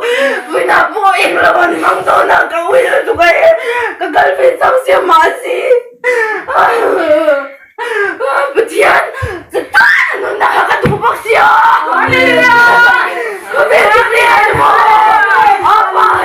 Vawiinah pawh englo an hmang dawn a, ka ui lutuk a e, ka kal ve chak sia mahse Pathian chutah nunna kha ka duh bawk sia. Khawvel chu hre a ni maw? Apa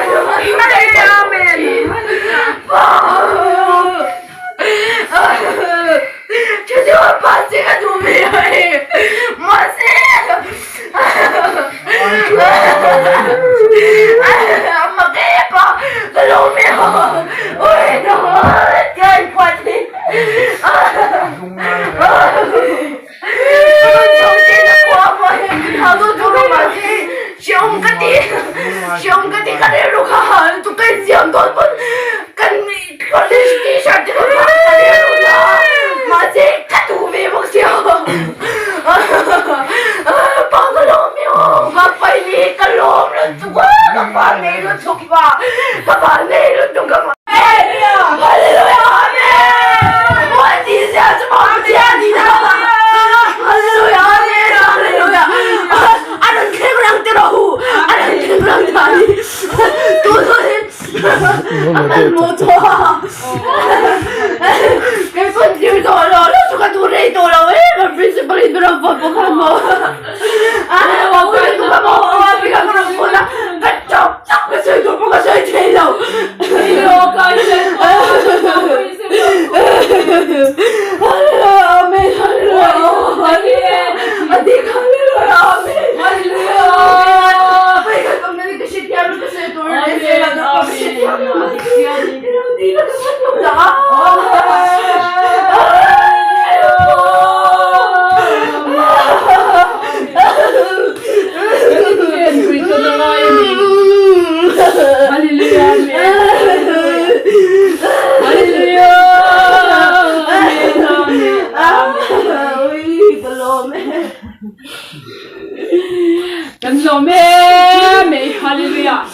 Kan lawm em mai Hallelujah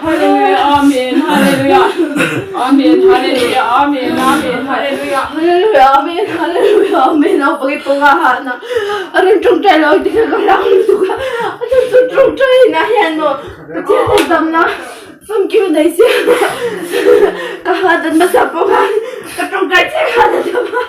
Hallelujah Amen Hallelujah Amen Hallelujah Amen Amen Hallelujah Hallelujah Amen Hallelujah Amen a pagi ponga ha na arun tawngtai lo ti ka hlau lutuk a a chhan chu tawngtai na hian maw Pathian in damna famkim a nei sia ka ha dan hmasa pawh khan ka tawngtai chiah khan a dam a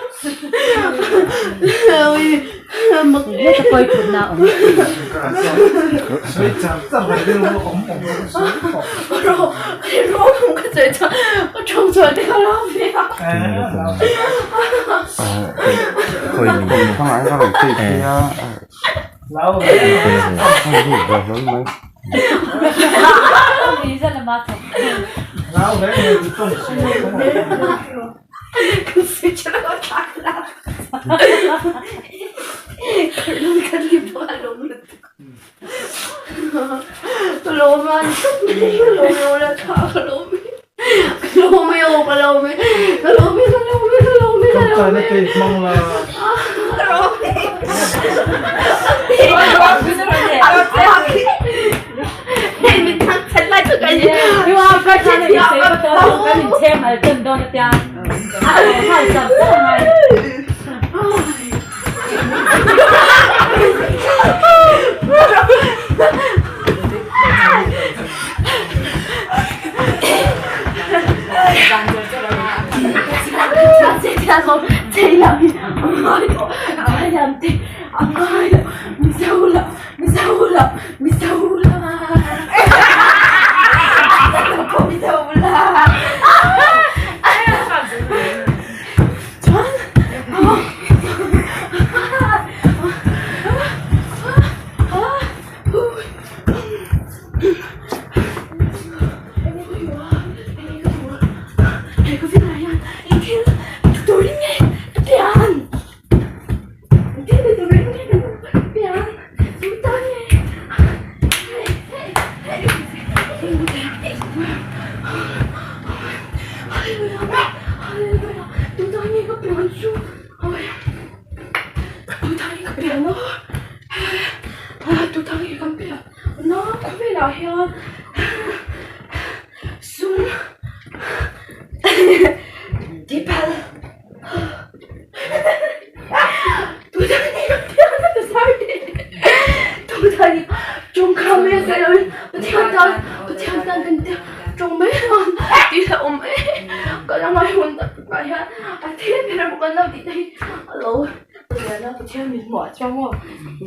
chuan maw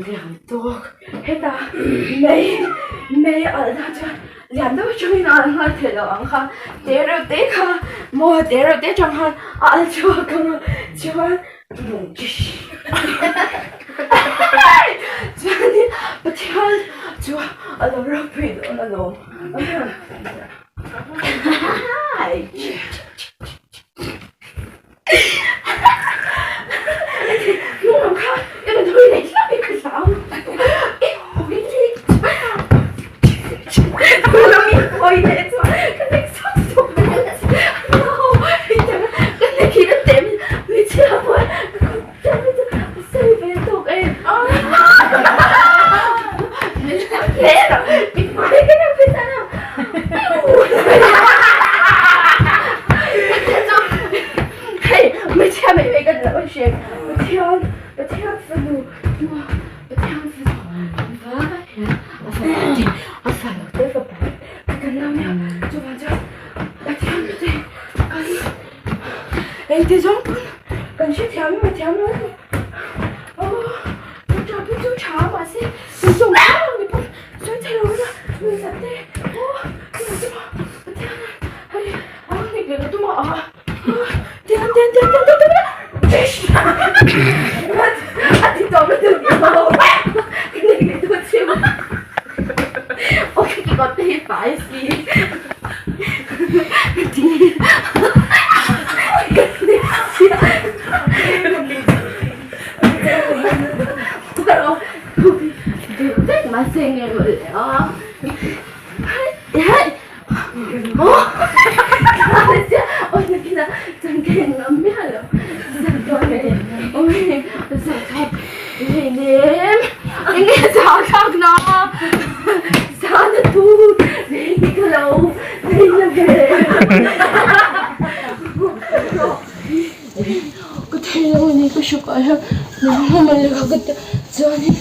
lian tawk hetah mei mei alh na chuan lian deuh atangin a alh nghal theih loh ang kha te reuh te kha maw te reuh te atang khan a alh chhuak ang a chuan chuanin Pathian chu a lo ropui dawn alawm. Engti zawng pawn kan hrethiam emaw thiam lo emaw aw ka tap hi chu tha a mahse kan zawng zawng ni pawn sawi thei lo ila nuihzat te aw Pathian hei a rawn nik leh ka tum a ah tiang tiang tiang tiang tiang tiang a ti tawp a ti tawp ka nik leh dawn chiang a aw ka kekawr te hi fai si. Ka thei lo a ni ka hre kai a chuanin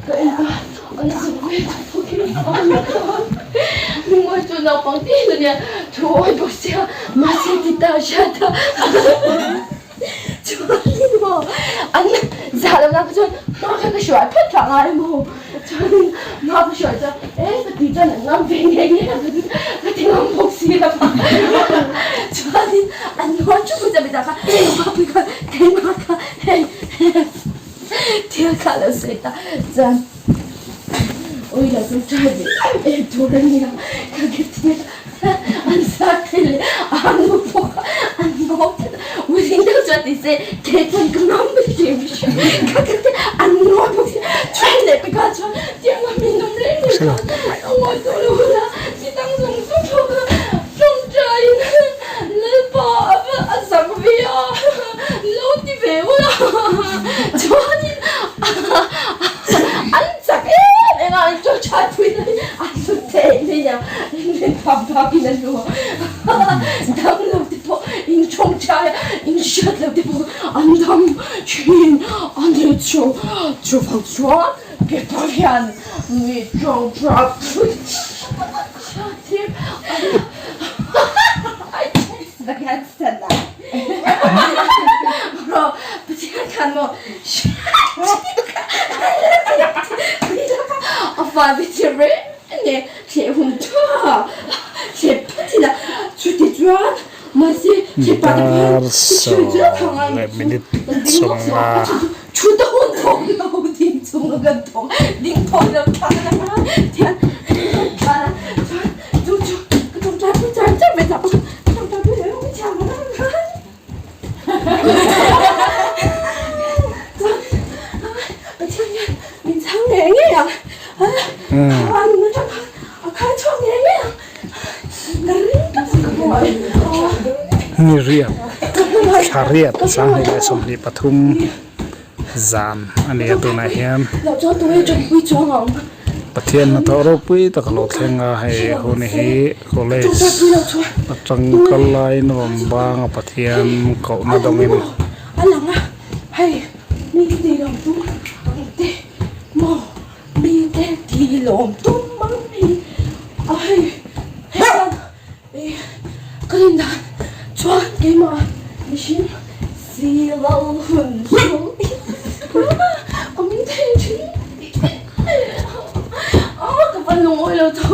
ka en a an zuk ve lungawi chu naupang te hian ania thu awi bawk sia mahse ti ta hriat a chuanin maw an zah loh na kha chuan hma kha ka hruai phawt phah ngai maw chuanin hma ka hruai chuan e ka tih chuan an ngam ve ngei ngei a ka ti ngam bawk si lo a chuanin an ngawi thup mai chuan mipa kha ka pa keimah kha hei. Thil kha lo sawi ta chuan ui lo chu try ve em em tur a nia ka ti a an zak thei leh a nu pawh kha an ngawk tlat a ui ding deuh chuan ti se kei pawn ka ngam ve hrim hrim ka ti a an ngawk bawk sia chuan leh pekah chuan tiang a min awm reng reng khan a ngawi tawh lo a ti dang zawng zawng pawh kha tawngtaiin Lalpa a zak ve a lo ti ve ula chuanin an chak em em a an tawngtai pui na hi an hlu thei mai a min phak phak in a hlu dam lo te pawh in tawngtai a in hriat lo te pawh an dam thin a ni chu chuvang chuan keipawh hian mi tawngtai pui Dar sawm leh minute 50. Ni riat thla riat 2023 zan a ni a tunah hian Pathian hnathawh ropui tak a lo thleng a hei hun hi college atang kal laiin a rawn bang a Pathian kohna dawngin. Ka rin dan chuan keimah mihring si lo hun chu.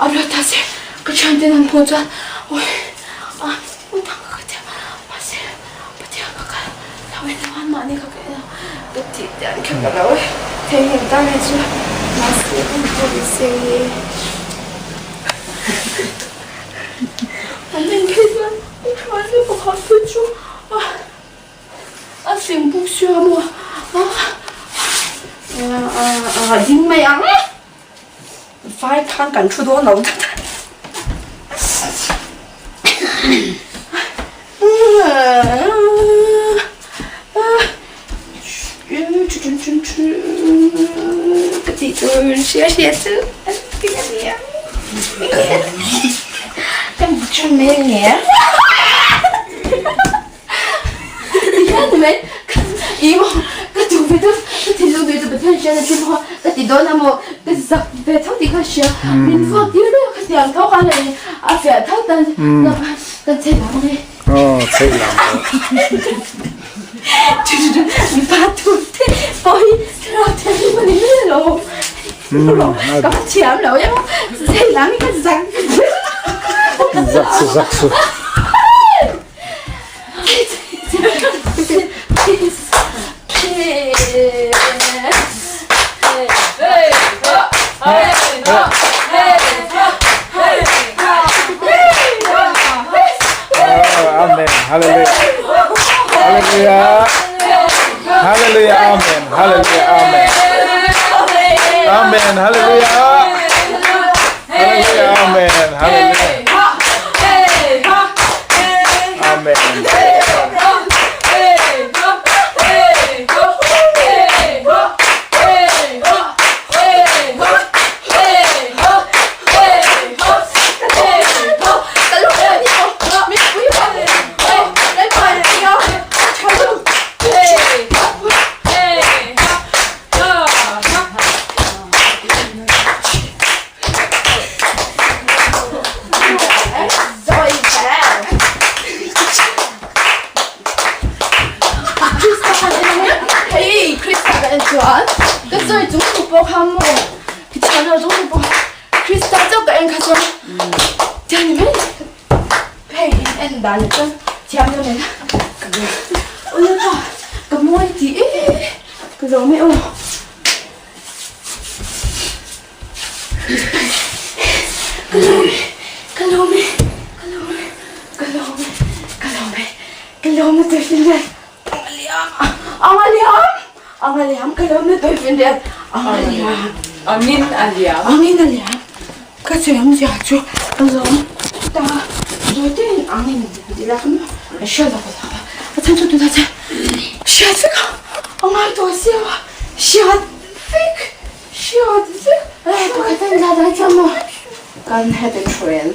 Upload ta se ka thianten an hmuh chuan awi a dang ka tia mahse Pathian ka kal lo en lo a mahni ka ka en a ka tih te an kher ka lo e theihnghilh ta mai chu mahse ka hmu se an en phei chuan ka pakhat phei chu a. A fing bawk sia maw a ding mai ang vai khan kan thu dawn lo tlat a ka tih tur hria hria chu an ti a nia kan thu mai ang e. Ka duh ve deuh ka thinlung duh chu Pathian hriat a thil pawh ka ti dawn a maw ka zak ve tho tih kha hria min vote tir mai a khatiang tho khan hei a fiah tho tan kan chei lam ang e. Aw chei lam pawh. Mipa tur te pawh hi thlarau thianghlim a ni mai alawm. Ka va thiam lo em a chei lam hi ka zak. Zak su zak su. Amen. Hallelujah. Hallelujah. Hallelujah. Amen. Hallelujah. Amen. Amen. Hallelujah. Hallelujah. Amen. Hallelujah. Amen. Hei Krista ka en chuan ka sawi chung thu pawh kha maw thiam lo chung thu pawh Krista chauh ka en kha chuan tiang ni mai hei in en dan leh chuan thiam lo nen a pa ka mawi tih ka zo mai aw. Ka lawm e, ka lawm e, ka lawm e, ka lawm e, ka lawm e, ka lawm na tuifinriat ang a liam, ang a liam, ang a liam, ka lawm na tuifinriat ang a liam. Angin a liam. Angin a liam. Ka cheng zia chu ka lawm ta zawi angin a liam tih lai kha maw a hriat loh ka hlau a, a chhan chu tunah chuan hriat vek a, a ngai tawh sia, hriat vek. Hriat vek pakhat a inzah dan chuan maw kan had a trail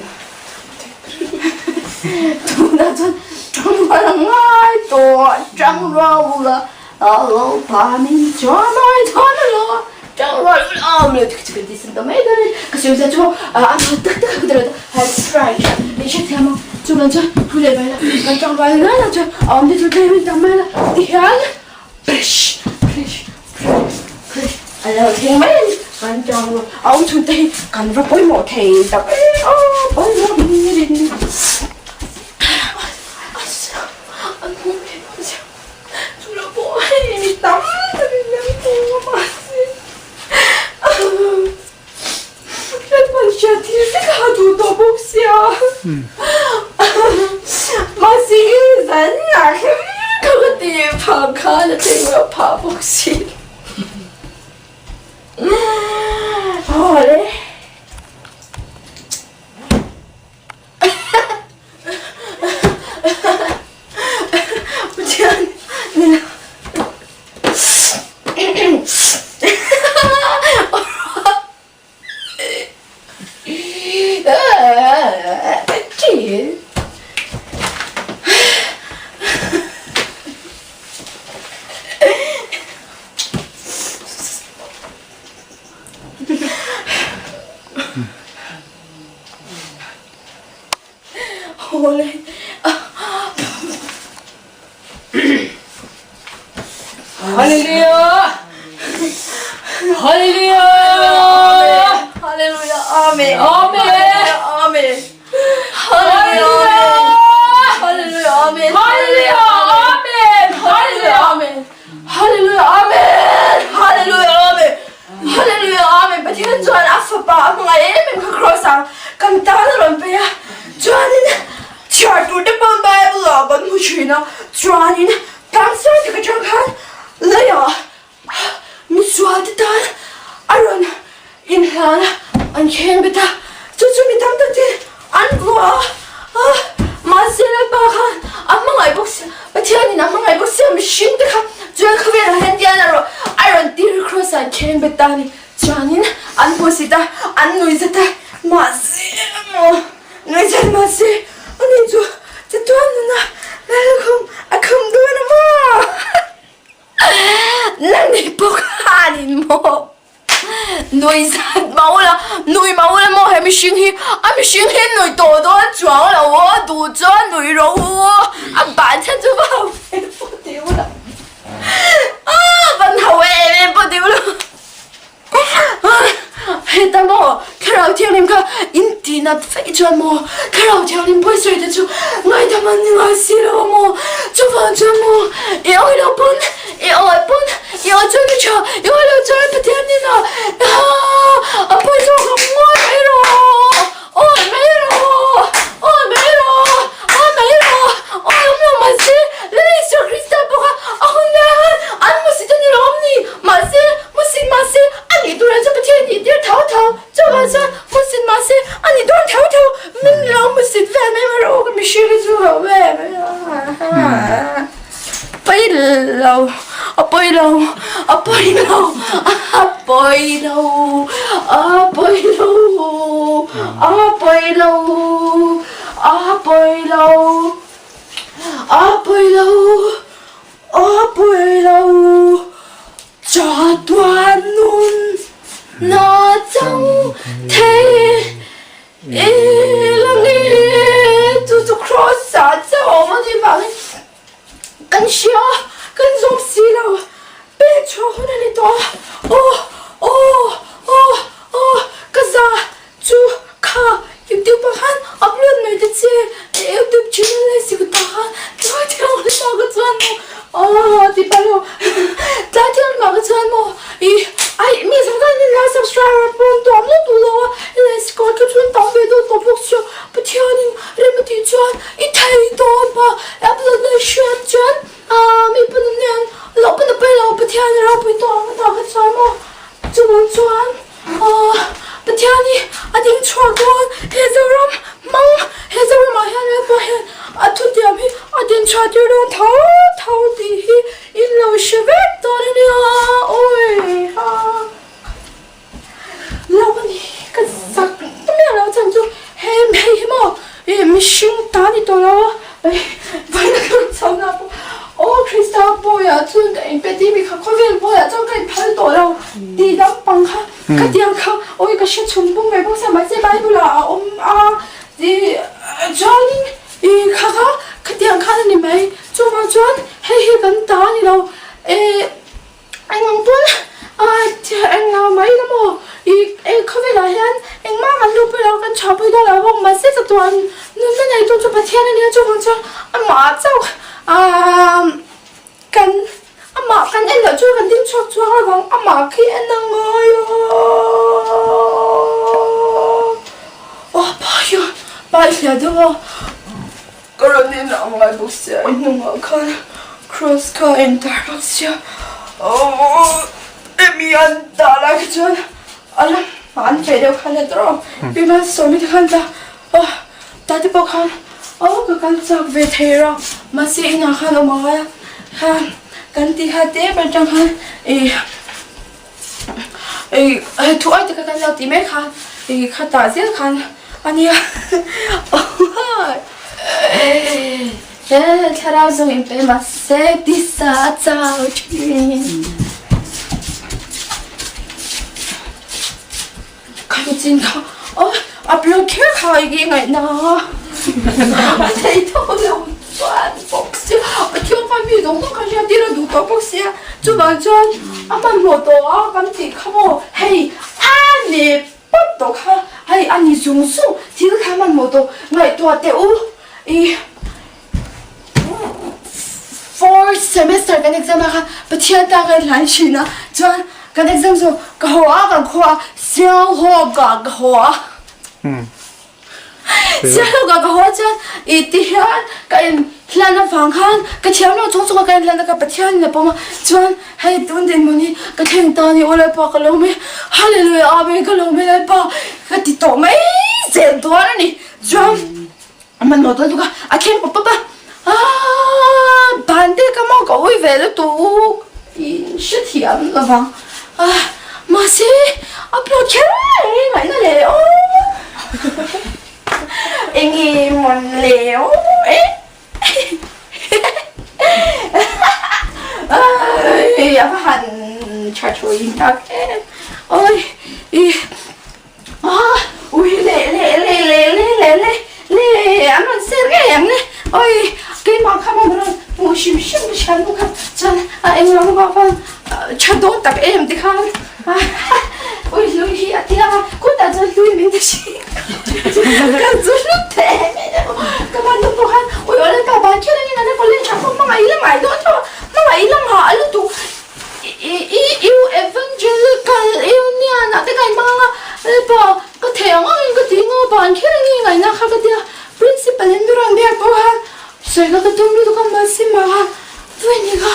tunah chuan tangrual a ngai tawh tangrual ula a lo panin chuan ai chuan a lo tangrual ula awm lo chu kan ti sin ta mai dawn a ni ka sawi zia chu maw a ha tak tak a ka ti lo ha strike min hrethiam ang chuvang chuan thu leh mai la kan tangrual ngai lo chuan a awm te chu tlem in tam mai la tihian Prish prish prish prish a lo thleng mai a ni kan tang a awm chhun te hi kan va pawimawh thei tak em aw pawimawh ni rin an hmu ve dawn sia chu lo pawh hei mi tam takin an hmu a mahse Lalpan hriat thil vek a duh tawh bawk sia. Mahse zan ah kher ka va ti phah khan a thleng loh phah bawk si. Aw le. Pathian nila. Hallelujah! Hallelujah! Hallelujah! Amen! Amen! thin a, chuanin tlangsang tak atang khan leiah misual te tan a rawn inhlan a, an kheng bet a, chu chu mi tam takin an vuah a, mahse Lalpa khan a hmangaih bawk sia, Pathianin a hmangaih bawk sia mihring te kha chuan khawvelah hian tian a rawn a rawn tir cross ah an kheng bet ta a ni, chuanin an hmusit a, an nui zet a, mahse maw nui zet mahse ani chu chatuan nuna Lallukhum a khum dawn a maw. Nang nei pawh khanin maw nui zat mau la, nui mau la maw he mihring hi a mihring hi nui tawh dawn chuang lo aw duh chuan nui rawh u aw a ban chhan chu va hau ve pawh ti ula a van hau em em pawh ti ula. Heta maw Thlarau Thianghlim kha in ti nat feih chuan maw Thlarau Thianghlim pawi sawi te chu ngaidam an ni ngai si lo a maw? Chuvang chuan maw i awi lo pawn i awi pawn i awi chuan i tha i awi lo chuan Pathian hnenah a pawi zawk ang ngawi mai rawh awi mai rawh awi mai rawh awi mai rawh awi awm lo mahse Lal Isua Krista pawh kha a hun lai khan an hmusit a ni lo awm ni? Mahse, hmusit mahse, a nih turah chuan Pathian nih tir tho tho. Chuvang chuan hmusit mahse, a nih dawn tho tho. Min lo hmusit vel mai mai rawh u, ka mihring hi chu ho ve mai a. Pawi lo, a pawi lo, a pawi lo, a pawi lo, a pawi lo, a pawi lo, a pawi lo, a pawi lo. A pawi lo chatuan nun na chang thei i lang i chu chu cross ah chauh a awm a nih vangin kan hria kan zawm si lo pen chhuah hun a ni tawh a aw aw aw aw ka za Chu kha YouTube ah khan upload mai ta che YouTube channel a si ta khan tlai thiang hle mah ka chuan maw aw ti pah lo tlai thiang hle mah ka chuan maw i ai mi zawng khan in la subscribe a pawn tuam lo duh lo a i la score ka chuan tam ve deuh tawh bawk sia Pathianin rem a tih chuan i thei dawn pa upload na i hriat chuan ah mi pawn an nen loh pawn a paih lo Pathian a ropui tawh ang a tah ka chuan maw chuvang chuan. Aw, Pathian hi a ding chhuak dawn, he Zoram hmang, he Zoramah hian Lalpa hian a thutiam hi a din chhuah tir dawn tho tho tih hi in lo hre vek dawn a nia, awi ha. Lo a ni, ka zak miah lo chhan chu he hei hi maw ih mihring ta ni tawh lo a, vawiin a kan chho na pawh aw Krista bawiah chuan ka inpe tih mi kha khawvel bawiah chuan ka inphal tawh lo. Tih lampang kha ka tiang kha awi ka hre chhun bawk mai bawk sia mahse bible ah a awm a ih chuanin ih kha kha ka tiang khan a ni mai chuvang chuan hei hi kan ta a ni lo eh eng ang pawn ah eng lo mai la maw ih eh khawvelah hian engmah kan luh pawh lo kan chhuah pawh dawn lo bawk mahse chatuan nunna nei tu chu Pathian a nia chuvang chuan amah chauh ah. Kan amah kan en loh chuan kan ding chhuak chhuak lovang amah khi en a ngai a aw pa hian pa i hliah deuh a ka rawn en ang ngai bawk sia i hnungah khan cross kha a intar bawk sia aww emi an dah lai kha chuan a la hman ve deuh khan a tawrh a pi Malsawmi te khan ta aw ta te pawh khan. Aw ka kal chak ve thei rawh mahse inah khan awm ang a kha kan ti kha te ber tang khan ih ih thu ai te kha kan lo ti mek kha ih khatah zel khan ania he thlarau zawng in pe mahse tisa a chau thin. Ka chin kha aw upload kher kha i nge ngaihna a thei tho lo chuan bawk sia a thiam khan mi zawng zawng kha hriat tir a duh tawh bawk sia chuvang chuan a hmanhmawh tawh a kan tih kha maw hei a ne pawp tawh kha hei a ni zung zung thil kha hmanhmawh tawh ngaihtuah teh u i Fourth semester kan exam a kha Pathian ta ka inhlan thin a chuan kan exam chu ka haw a kan khua a Sialhawk ah ka haw a Sialhawk ah ka haw a chuan ih ti hian ka in. Hlan avang khan ka thiam lo chung chung a ka inhlan a ka Pathian in a pawm a chuan hei tun dinhmun hi ka thleng ta a ni aw Lalpa ka lawm e Hallelujah Amen ka lawm e Lalpa ka ti tawh mai zel dawn a ni chuan a hmanhmawh dawn tuk a a thleng pawp pawp a aaa ban te ka maw ka ui ve lutuk in hrethiam lovang a mahse upload kher reng ngaihna leh aw. Enge mawn le aw e Ai a va han tha thu in tak em oi i ah ui le le le le le le le le an rawn ser ngei ang le oi keimah kha maw rawn hmuh hrim hrim ka hriat bawk a chuan a eng lam ah khan tha dawn tak em tikhan Ui hlui hi a tia a, khutah chuan hlui min ti hri kan chu hlut thei em em a, ka van duh pawh khan ui awle pa ban kher angin an college ah pawh hmangaih i la ngai dawn tho a, hmangaih i la nghah a lutuk i i u evangelical union ah te ka inhmang ang a, pa ka thei ang angin ka ti nga ban kher angin ngaihna kha ka tia, principal in mi rawn biak pawh khan sawi kha ka tum lutuk a mahse mah khan Vui ni kha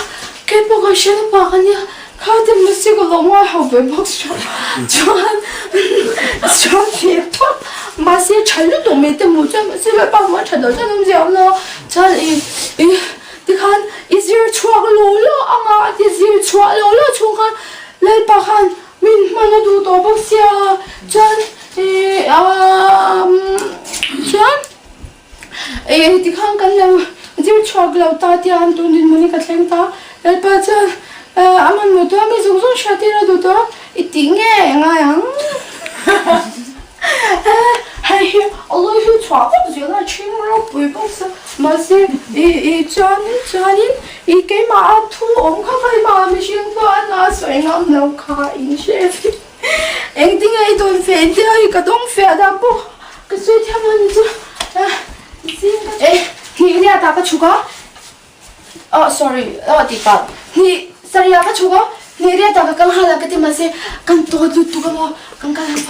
kei pawh ka hriat a pak a nia, kha te music a lo ngai ho ve bawk sia chuan chuan ve phawt mahse tha lutuk mai te hmuh chuan mahse lalpa hmuh a tha loh chuan awmzia a awm lo a chuan ih ih tikhan i zir chhuak law law ang a a ti zir chhuah law law chhung khan lalpa khan min hman a duh tawh bawk sia chuan ih aaa chuan. Eng tikhan kan lo zir chhuak lo ta tia an tun dinhmun hi ka thleng ta. Lalpa chuan a hmanhmawh tawh a, mi zawng zawng hriat tir a duh tawh a, i tih nge ngai ang? Hei hi a lawi hi chhuah vak zel a, ṭhing ropui bawk sa. Mahse i i chuanin chuanin i keimah a thu awm kha keimah a mihring chuan a sawi ngam lo kha in hre ve. Engtinge i dawn fe tia i ka dawng fe a dan pawh Ka sawi thiam lo ni chu eh hnih riat ah ka chhuk a oh sorry oh tih pah hnih sarih ah ka chhuk a hnih riat ah ka kal nghal a ka ti mahse kan tawt lutuk a maw kan kal ang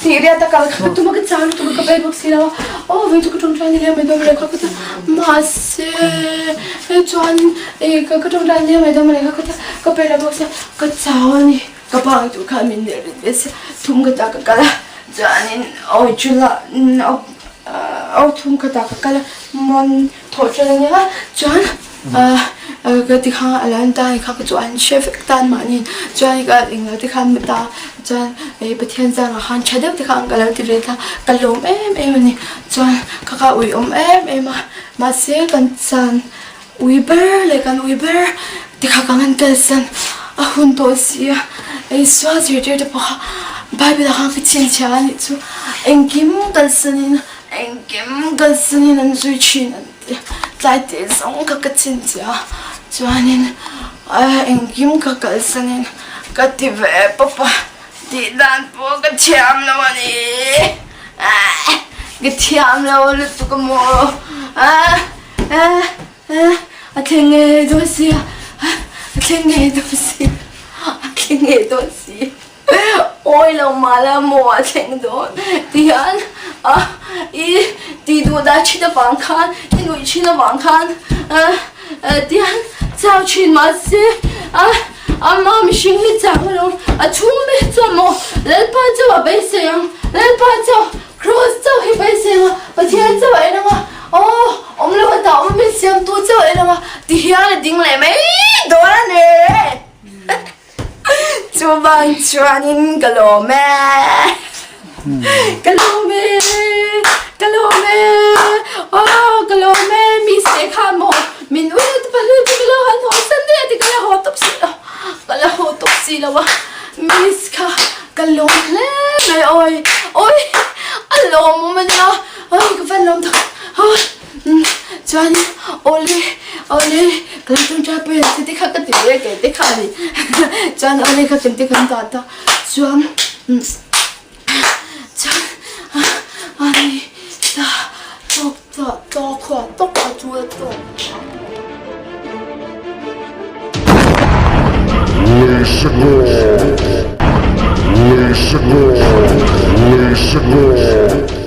hnih riat a kal ka tum a ka chau lutuk a ka bei bawk si lo a aw vei chu ka tawngtai ni leh mai dawn leh kha ka ti mahse chuan eh ka tawngtai ni leh mai dawn leh kha ka ti ka bei lo bawk sia ka chau a ni. Ka pa tur khan min ner rit ve sia, thum khatah ka kal a, chuanin awi chula aw thum khatah ka kal a, mawn thawh ṭan a nia, chuan ka ti kha a lo en ta a ni kha ka chu an hre vek tan mahni, chuan ka englo te khan mu ta, chuan Pathian zangah khan ṭha deuh te khan ka lo ti ve ta, ka lawm em em a ni, chuan ka ka uiawm em em a, mahse kan chan. Ui ber leh kan ui ber ti kha ka ngan kalsan a hun tawh si a, Isua zirtir te pawh kha Bible ah khan ka chhinchhiah a nih chu engkim kalsanin engkim kalsanin an zui thin an ti tlai teh zawng kha ka chhinchhiah a chuanin engkim ka kalsanin ka ti ve pawp a tih dan pawh ka thiam lo a ni. Ka thiam lo lutuk a maw a thleng ngei dawn si a thleng ngei dawn si a thleng ngei dawn si awi lo mah la maw a thleng dawn ti hian a i ti duh dah thin avang khan i nuih thin avang khan ti hian chau thin mahse a Ama mihring hi chang alawm, a chhung mek chuan maw Lalpa chauh a beisei ang, Lalpa chauh, Kraws chauh hi beisei ang a, Pathian chauh a en ang a, aw awm lo a ta awm min siamtu chauh a en ang a, ti hian a ding leh mai dawn a ni. Chuvang chuanin ka lawm e, ka lawm e, ka lawm e, aw ka lawm e, mi se kha maw Min ui a ti pahnih chu ka lo han haw san daih a ti ka la haw tawp si lo ka la haw tawp si lo a miss kha ka lawm hle mai awi awi a lawmawm a nia awi ka van lawm tak a chuan awle awle ka lo ṭawngṭai pawh hian chute kha ka ti ve kei te kha a ni chuan awle kha kan ti kan dah ta chuan chuan a ni ta tawk ta tawk khaw tawk a chu a tawk. Lisa Gold. Lisa Gold. Lisa Gold.